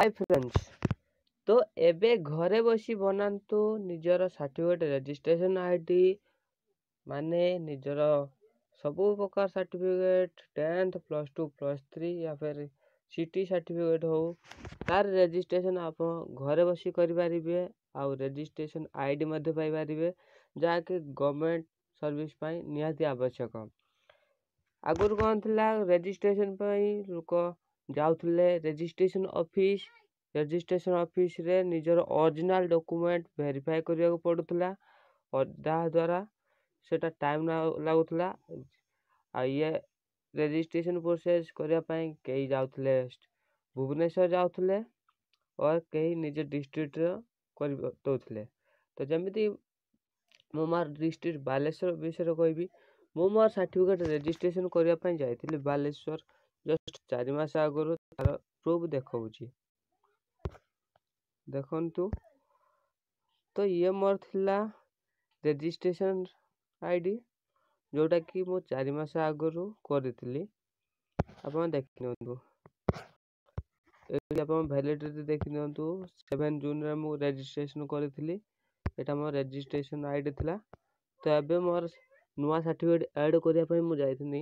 High friends, ତ ଏବେ ଘରେ ବସି ବନାନ୍ତୁ ନିଜର ସାର୍ଟିଫିକେଟ୍ ରେଜିଷ୍ଟ୍ରେସନ୍ ID, ମାନେ ନିଜର ସବୁ ପ୍ରକାର ସାର୍ଟିଫିକେଟ୍, 10th, +2, +3 ୟା ଫେର୍ ସିଟି ସାର୍ଟିଫିକେଟ୍ ହଉ, ତାର ରେଜିଷ୍ଟ୍ରେସନ୍ ଆପଣ ଘରେ ବସି କରିପାରିବେ ଆଉ ରେଜିଷ୍ଟ୍ରେସନ୍ ID ମଧ୍ୟ ପାଇପାରିବେ, ଯାହାକି ଗଭର୍ଣ୍ଣମେଣ୍ଟ ସର୍ଭିସ୍ ପାଇଁ ନିହାତି ଆବଶ୍ୟକ। ଆଗରୁ କ'ଣ ଥିଲା? ରେଜିଷ୍ଟ୍ରେସନ୍ ପାଇଁ ଲୋକ ଯାଉଥିଲେ ରେଜିଷ୍ଟ୍ରେସନ୍ ଅଫିସ୍। ରେଜିଷ୍ଟ୍ରେସନ୍ ଅଫିସରେ ନିଜର ଅରିଜିନାଲ୍ ଡକୁମେଣ୍ଟ ଭେରିଫାଏ କରିବାକୁ ପଡ଼ୁଥିଲା, ଯାହାଦ୍ୱାରା ସେଇଟା ଟାଇମ୍ ଲାଗୁଥିଲା। ଆଉ ଇଏ ରେଜିଷ୍ଟ୍ରେସନ୍ ପ୍ରୋସେସ୍ କରିବା ପାଇଁ କେହି ଯାଉଥିଲେ ଭୁବନେଶ୍ୱର ଯାଉଥିଲେ ଓ କେହି ନିଜ ଡିଷ୍ଟ୍ରିକ୍ଟର କରି ଦେଉଥିଲେ। ତ ଯେମିତି ମୁଁ ମୋର ଡିଷ୍ଟ୍ରିକ୍ଟ ବାଲେଶ୍ୱର ବିଷୟରେ କହିବି, ମୁଁ ମୋର ସାର୍ଟିଫିକେଟ୍ ରେଜିଷ୍ଟ୍ରେସନ୍ କରିବା ପାଇଁ ଯାଇଥିଲି ବାଲେଶ୍ୱର ଜଷ୍ଟ 4 ମାସ ଆଗରୁ। ତାର ପ୍ରୁଫ୍ ଦେଖାଉଛି, ଦେଖନ୍ତୁ। ତ ଇଏ ମୋର ଥିଲା ରେଜିଷ୍ଟ୍ରେସନ୍ ID, ଯେଉଁଟାକି ମୁଁ 4 ମାସ ଆଗରୁ କରିଥିଲି। ଆପଣ ଦେଖିନିଅନ୍ତୁ, ଏଇଠି ଆପଣ ଭ୍ୟାଲିଡ଼ିଟି ଦେଖିନିଅନ୍ତୁ। 7 ଜୁନରେ ମୁଁ ରେଜିଷ୍ଟ୍ରେସନ୍ କରିଥିଲି। ଏଇଟା ମୋର ରେଜିଷ୍ଟ୍ରେସନ୍ ID ଥିଲା। ତ ଏବେ ମୋର ନୂଆ ସାର୍ଟିଫିକେଟ୍ ଆଡ଼୍ କରିବା ପାଇଁ ମୁଁ ଯାଇଥିଲି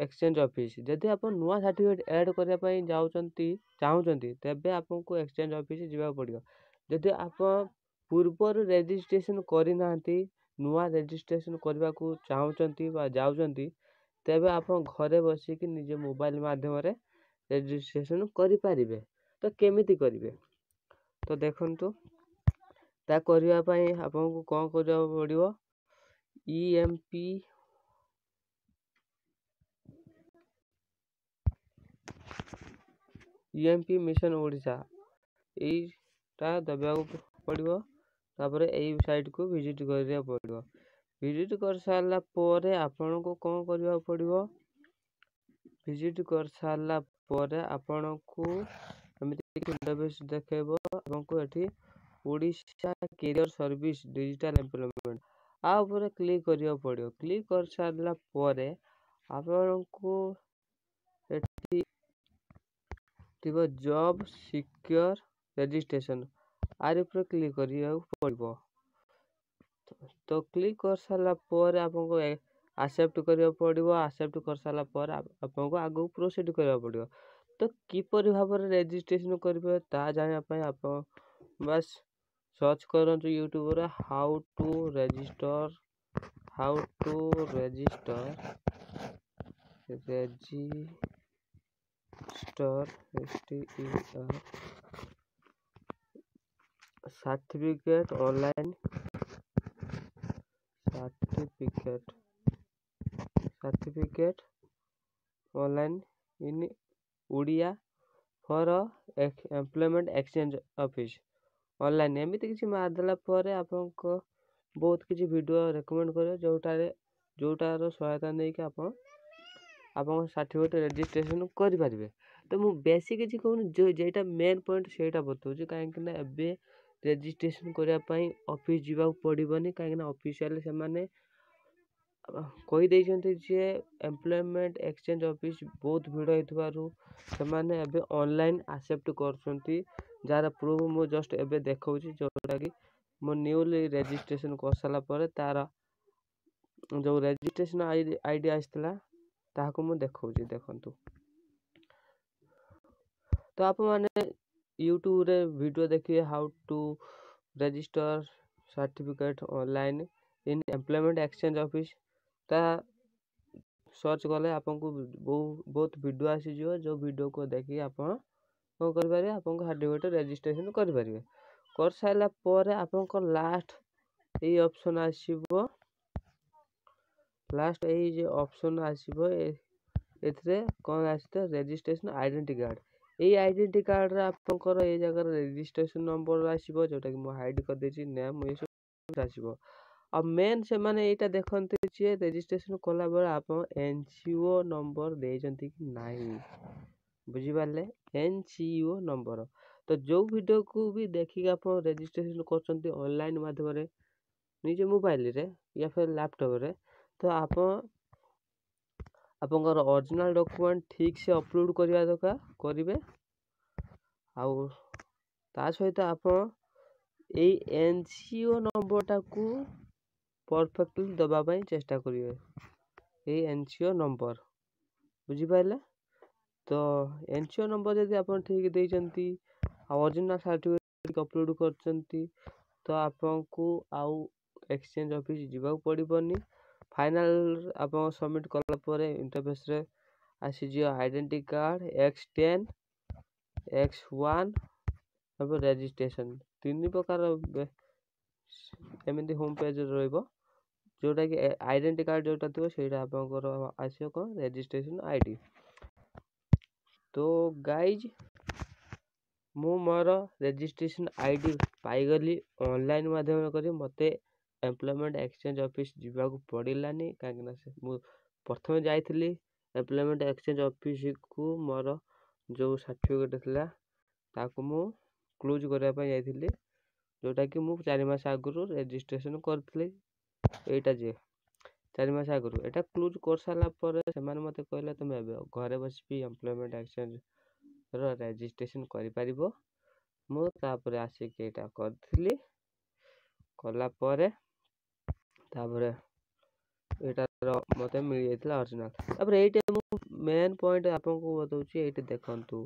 ଏକ୍ସଚେଞ୍ଜ ଅଫିସ୍। ଯଦି ଆପଣ ନୂଆ ସାର୍ଟିଫିକେଟ୍ ଆଡ଼୍ କରିବା ପାଇଁ ଯାଉଛନ୍ତି, ଚାହୁଁଛନ୍ତି, ତେବେ ଆପଣଙ୍କୁ ଏକ୍ସଚେଞ୍ଜ ଅଫିସ୍ ଯିବାକୁ ପଡ଼ିବ। ଯଦି ଆପଣ ପୂର୍ବରୁ ରେଜିଷ୍ଟ୍ରେସନ୍ କରିନାହାନ୍ତି, ନୂଆ ରେଜିଷ୍ଟ୍ରେସନ୍ କରିବାକୁ ଚାହୁଁଛନ୍ତି ବା ଯାଉଛନ୍ତି, ତେବେ ଆପଣ ଘରେ ବସିକି ନିଜ ମୋବାଇଲ ମାଧ୍ୟମରେ ରେଜିଷ୍ଟ୍ରେସନ୍ କରିପାରିବେ। ତ କେମିତି କରିବେ? ତ ଦେଖନ୍ତୁ, ତା କରିବା ପାଇଁ ଆପଣଙ୍କୁ କ'ଣ କରିବାକୁ ପଡ଼ିବ? EMP mission Odisha ଏଇଟା ଦେବାକୁ ପଡ଼ିବ। ତାପରେ ଏଇ ସାଇଟ୍କୁ ଭିଜିଟ୍ କରିବାକୁ ପଡ଼ିବ। ଭିଜିଟ୍ କରିସାରିଲା ପରେ ଆପଣଙ୍କୁ କ'ଣ କରିବାକୁ ପଡ଼ିବ? ଭିଜିଟ୍ କରିସାରିଲା ପରେ ଆପଣଙ୍କୁ ଏମିତି ଇଣ୍ଟରଫେସ୍ ଦେଖେଇବ। ଆପଣଙ୍କୁ ଏଠି Odisha career service digital employment ଆ ଉପରେ କ୍ଲିକ୍ କରିବାକୁ ପଡ଼ିବ। କ୍ଲିକ୍ କରିସାରିଲା ପରେ ଆପଣଙ୍କୁ ଏଠି ଥିବ ଜବ୍ ସିକ୍ୟର ରେଜିଷ୍ଟ୍ରେସନ୍, ଆରି ଉପରେ କ୍ଲିକ୍ କରିବାକୁ ପଡ଼ିବ। ତ କ୍ଲିକ୍ କରିସାରିଲା ପରେ ଆପଣଙ୍କୁ ଆକ୍ସେପ୍ଟ କରିବାକୁ ପଡ଼ିବ। ଆକ୍ସେପ୍ଟ କରିସାରିଲା ପରେ ଆପଣଙ୍କୁ ଆଗକୁ ପ୍ରୋସିଡ଼ କରିବାକୁ ପଡ଼ିବ। ତ କିପରି ଭାବରେ ରେଜିଷ୍ଟ୍ରେସନ୍ କରିବେ, ତାହା ଜାଣିବା ପାଇଁ ଆପଣ ବାସ୍ ସର୍ଚ୍ଚ କରନ୍ତୁ ୟୁଟ୍ୟୁବରେ how to register STER certificate online, certificate online in Odia for employment exchange office online, ଏମିତି କିଛି ମାରିଦେଲା ପରେ ଆପଣଙ୍କ ବହୁତ କିଛି ଭିଡ଼ିଓ ରେକମେଣ୍ଡ କରିବ, ଯେଉଁଟାର ସହାୟତା ନେଇକି ଆପଣ ଆପଣଙ୍କ ସାର୍ଟିଫିକେଟ୍ ରେଜିଷ୍ଟ୍ରେସନ୍ କରିପାରିବେ। ତ ମୁଁ ବେଶୀ କିଛି କହୁନି, ଯେଉଁଟା ମେନ୍ ପଏଣ୍ଟ ସେଇଟା ବତାଉଛି, କାହିଁକିନା ଏବେ ରେଜିଷ୍ଟ୍ରେସନ୍ କରିବା ପାଇଁ ଅଫିସ୍ ଯିବାକୁ ପଡ଼ିବନି, କାହିଁକିନା ଅଫିସିଆଲି ସେମାନେ କହିଦେଇଛନ୍ତି ଯେ ଏମ୍ପ୍ଲୟମେଣ୍ଟ ଏକ୍ସଚେଞ୍ଜ ଅଫିସ୍ ବହୁତ ଭିଡ଼ ହେଇଥିବାରୁ ସେମାନେ ଏବେ ଅନଲାଇନ୍ ଆକ୍ସେପ୍ଟ କରୁଛନ୍ତି, ଯାହାର ପ୍ରୁଫ୍ ମୁଁ ଜଷ୍ଟ ଏବେ ଦେଖାଉଛି, ଯେଉଁଟାକି ମୁଁ ନ୍ୟୁଲି ରେଜିଷ୍ଟ୍ରେସନ୍ କରିସାରିଲା ପରେ ତାର ଯେଉଁ ରେଜିଷ୍ଟ୍ରେସନ୍ ID ଆସିଥିଲା, ତାହାକୁ ମୁଁ ଦେଖାଉଛି, ଦେଖନ୍ତୁ। ତ ଆପଣମାନେ ୟୁଟ୍ୟୁବରେ ଭିଡ଼ିଓ ଦେଖିବେ, how to register certificate online in employment exchange office, ତା ସର୍ଚ୍ଚ କଲେ ଆପଣଙ୍କୁ ବହୁତ ଭିଡ଼ିଓ ଆସିଯିବ, ଯେଉଁ ଭିଡ଼ିଓକୁ ଦେଖିକି ଆପଣ କ'ଣ କରିପାରିବେ? ଆପଣଙ୍କ ସାର୍ଟିଫିକେଟ୍ ରେଜିଷ୍ଟ୍ରେସନ୍ କରିପାରିବେ। କରିସାରିଲା ପରେ ଆପଣଙ୍କ ଲାଷ୍ଟ ଏଇ ଅପସନ୍ ଆସିବ। ଲାଷ୍ଟ ଏଇ ଯେଉଁ ଅପସନ୍ ଆସିବ, ଏଥିରେ କ'ଣ ଆସିବ? Registration identity card. ଏଇ ଆଇଡେଣ୍ଟି କାର୍ଡ଼ରେ ଆପଣଙ୍କର ଏଇ ଜାଗାରେ ରେଜିଷ୍ଟ୍ରେସନ୍ ନମ୍ବର ଆସିବ, ଯେଉଁଟାକି ମୁଁ ହାଇଡ଼ କରିଦେଇଛି, ନେମ୍ ଏସବୁ ଆସିବ। ଆଉ ମେନ୍ ସେମାନେ ଏଇଟା ଦେଖନ୍ତି ଯେ ରେଜିଷ୍ଟ୍ରେସନ୍ କଲାବେଳେ ଆପଣ NCO number ଦେଇଛନ୍ତି କି ନାହିଁ। ବୁଝିପାରିଲେ? NCO number. ତ ଯେଉଁ ଭିଡ଼ିଓକୁ ବି ଦେଖିକି ଆପଣ ରେଜିଷ୍ଟ୍ରେସନ୍ କରୁଛନ୍ତି ଅନଲାଇନ୍ ମାଧ୍ୟମରେ ନିଜ ମୋବାଇଲରେ ୟା ଫେର୍ ଲ୍ୟାପଟପ୍ରେ, ତ ଆପଣ ଆପଣଙ୍କର ଅରିଜିନାଲ୍ ଡକୁମେଣ୍ଟ ଠିକ୍ ସେ ଅପଲୋଡ଼ କରିବା ଦରକାର କରିବେ। ଆଉ ତା ସହିତ ଆପଣ ଏଇ NCO ନମ୍ବରଟାକୁ ପରଫେକ୍ଟଲି ଦେବା ପାଇଁ ଚେଷ୍ଟା କରିବେ। ଏଇ NCO number, ବୁଝିପାରିଲେ ତ? NCO number ଯଦି ଆପଣ ଠିକ୍ ଦେଇଛନ୍ତି ଆଉ ଅରିଜିନାଲ୍ ସାର୍ଟିଫିକେଟ୍ ଅପଲୋଡ଼ କରିଛନ୍ତି, ତ ଆପଣଙ୍କୁ ଆଉ ଏକ୍ସଚେଞ୍ଜ ଅଫିସ୍ ଯିବାକୁ ପଡ଼ିବନି। ଫାଇନାଲ୍ ଆପଣ ସବମିଟ୍ କଲା ପରେ ଇଣ୍ଟରଫେସ୍ରେ ଆସିଯିବ ଆଇଡେଣ୍ଟି କାର୍ଡ଼ X10, X1 ଏବଂ ରେଜିଷ୍ଟ୍ରେସନ୍, ତିନି ପ୍ରକାର ଏମିତି ହୋମ୍ ପେଜ୍ରେ ରହିବ। ଯେଉଁଟାକି ଆଇଡେଣ୍ଟି କାର୍ଡ଼ ଯେଉଁଟା ଥିବ, ସେଇଟା ଆପଣଙ୍କର ଆସିବ କ'ଣ? Registration ID. ତ ଗାଇଜ୍, ମୁଁ ମୋର ରେଜିଷ୍ଟ୍ରେସନ୍ ID ପାଇଗଲି ଅନଲାଇନ୍ ମାଧ୍ୟମରେ କରି। ମୋତେ ଏମ୍ପ୍ଲୟମେଣ୍ଟ ଏକ୍ସଚେଞ୍ଜ ଅଫିସ୍ ଯିବାକୁ ପଡ଼ିଲାନି, କାହିଁକିନା ସେ ମୁଁ ପ୍ରଥମେ ଯାଇଥିଲି ଏମ୍ପ୍ଲୟମେଣ୍ଟ ଏକ୍ସଚେଞ୍ଜ ଅଫିସକୁ, ମୋର ଯେଉଁ ସାର୍ଟିଫିକେଟ୍ ଥିଲା ତାକୁ ମୁଁ କ୍ଲୋଜ୍ କରିବା ପାଇଁ ଯାଇଥିଲି, ଯେଉଁଟାକି ମୁଁ 4 ମାସ ଆଗରୁ ରେଜିଷ୍ଟ୍ରେସନ୍ କରିଥିଲି। ଏଇଟା ଯେ 4 ମାସ ଆଗରୁ ଏଇଟା କ୍ଲୋଜ୍ କରିସାରିଲା ପରେ ସେମାନେ ମୋତେ କହିଲେ, ତୁମେ ଏବେ ଘରେ ବସିକି ଏମ୍ପ୍ଲୟମେଣ୍ଟ ଏକ୍ସଚେଞ୍ଜର ରେଜିଷ୍ଟ୍ରେସନ୍ କରିପାରିବ। ମୁଁ ତାପରେ ଆସିକି ଏଇଟା କରିଥିଲି। କଲା ପରେ ତାପରେ ଏଇଟାର ମୋତେ ମିଳିଯାଇଥିଲା ଅରିଜିନାଲ୍। ତାପରେ ଏଇଟା ମୁଁ ମେନ୍ ପଏଣ୍ଟ ଆପଣଙ୍କୁ ବତାଉଛି। ଏଇଠି ଦେଖନ୍ତୁ,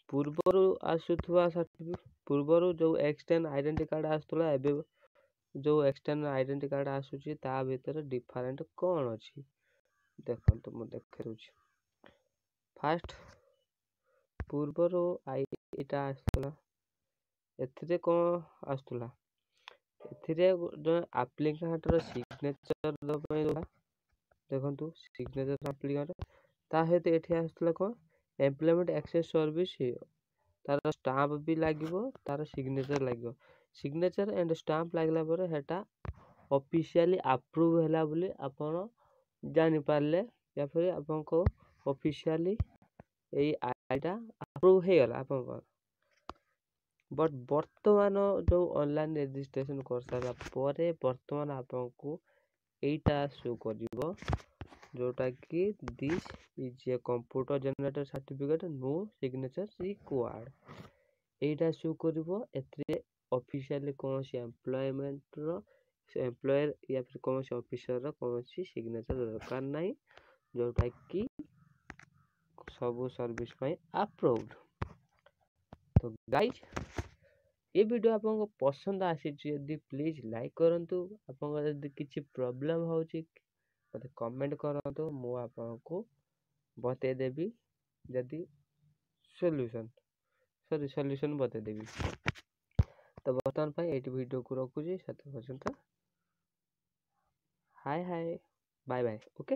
ପୂର୍ବରୁ ଆସୁଥିବା ସାର୍ଟିଫିକେଟ୍, ପୂର୍ବରୁ ଯେଉଁ X10 identity card ଆସୁଥିଲା, ଏବେ ଯେଉଁ X10 identity card ଆସୁଛି, ତା ଭିତରେ ଡିଫରେଣ୍ଟ କ'ଣ ଅଛି ଦେଖନ୍ତୁ, ମୁଁ ଦେଖାଇ ଦେଉଛି। ଫାଷ୍ଟ ପୂର୍ବରୁ ଏଇଟା ଆସୁଥିଲା। ଏଥିରେ କ'ଣ ଆସୁଥିଲା? ଏଥିରେ ଜଣେ ଆପ୍ଲିକାଣ୍ଟର ସିଗ୍ନେଚର ଦେବା ପାଇଁ ଦେଲା। ଦେଖନ୍ତୁ, ସିଗ୍ନେଚର ଆପ୍ଲିକାଣ୍ଟ, ତା ସହିତ ଏଠି ଆସୁଥିଲା କ'ଣ? ଏମ୍ପ୍ଲୟମେଣ୍ଟ ଏକ୍ସଚେଞ୍ଜ ସର୍ଭିସ୍, ତାର ଷ୍ଟାମ୍ପ ବି ଲାଗିବ, ତାର ସିଗ୍ନେଚର ଲାଗିବ। ସିଗ୍ନେଚର ଆଣ୍ଡ ଷ୍ଟାମ୍ପ ଲାଗିଲା ପରେ ସେଟା ଅଫିସିଆଲି ଆପ୍ରୁଭ୍ ହେଲା ବୋଲି ଆପଣ ଜାଣିପାରିଲେ, ୟା ଫିର ଆପଣଙ୍କ ଅଫିସିଆଲି ଏଇ ଆଇଟା ଆପ୍ରୁଭ୍ ହେଇଗଲା ଆପଣଙ୍କର। ବଟ୍ ବର୍ତ୍ତମାନ ଯେଉଁ ଅନଲାଇନ୍ ରେଜିଷ୍ଟ୍ରେସନ୍ କରିସାରିଲା ପରେ ବର୍ତ୍ତମାନ ଆପଣଙ୍କୁ ଏଇଟା ଶୋ କରିବ, ଯେଉଁଟାକି "This is a computer generated certificate, no signature required." ଏଇଟା ଶୋ କରିବ। ଏଥିରେ ଅଫିସିଆଲି କୌଣସି ଏମ୍ପ୍ଲୟମେଣ୍ଟର ଏମ୍ପ୍ଲୟର ୟା ଫିର କୌଣସି ଅଫିସରର କୌଣସି ସିଗ୍ନେଚର ଦରକାର ନାହିଁ, ଯେଉଁଟାକି ସବୁ ସର୍ଭିସ୍ ପାଇଁ ଆପ୍ରୁଭ୍ଡ। ତ ଗାଇଜ୍, ଏ ଭିଡ଼ିଓ ଆପଣଙ୍କୁ ପସନ୍ଦ ଆସିଛି ଯଦି ପ୍ଲିଜ୍ ଲାଇକ୍ କରନ୍ତୁ। ଆପଣଙ୍କର ଯଦି କିଛି ପ୍ରୋବ୍ଲେମ୍ ହେଉଛି, ମୋତେ କମେଣ୍ଟ କରନ୍ତୁ, ମୁଁ ଆପଣଙ୍କୁ ବତେଇଦେବି, ଯଦି ସଲ୍ୟୁସନ୍, ସରି, ସଲ୍ୟୁସନ୍ ବତେଇଦେବି। ତ ବର୍ତ୍ତମାନ ପାଇଁ ଏଇଠି ଭିଡ଼ିଓକୁ ରଖୁଛି। ସେତେ ପର୍ଯ୍ୟନ୍ତ ହାଏ ହାଏ, ବାଏ ବାଏ, ଓକେ।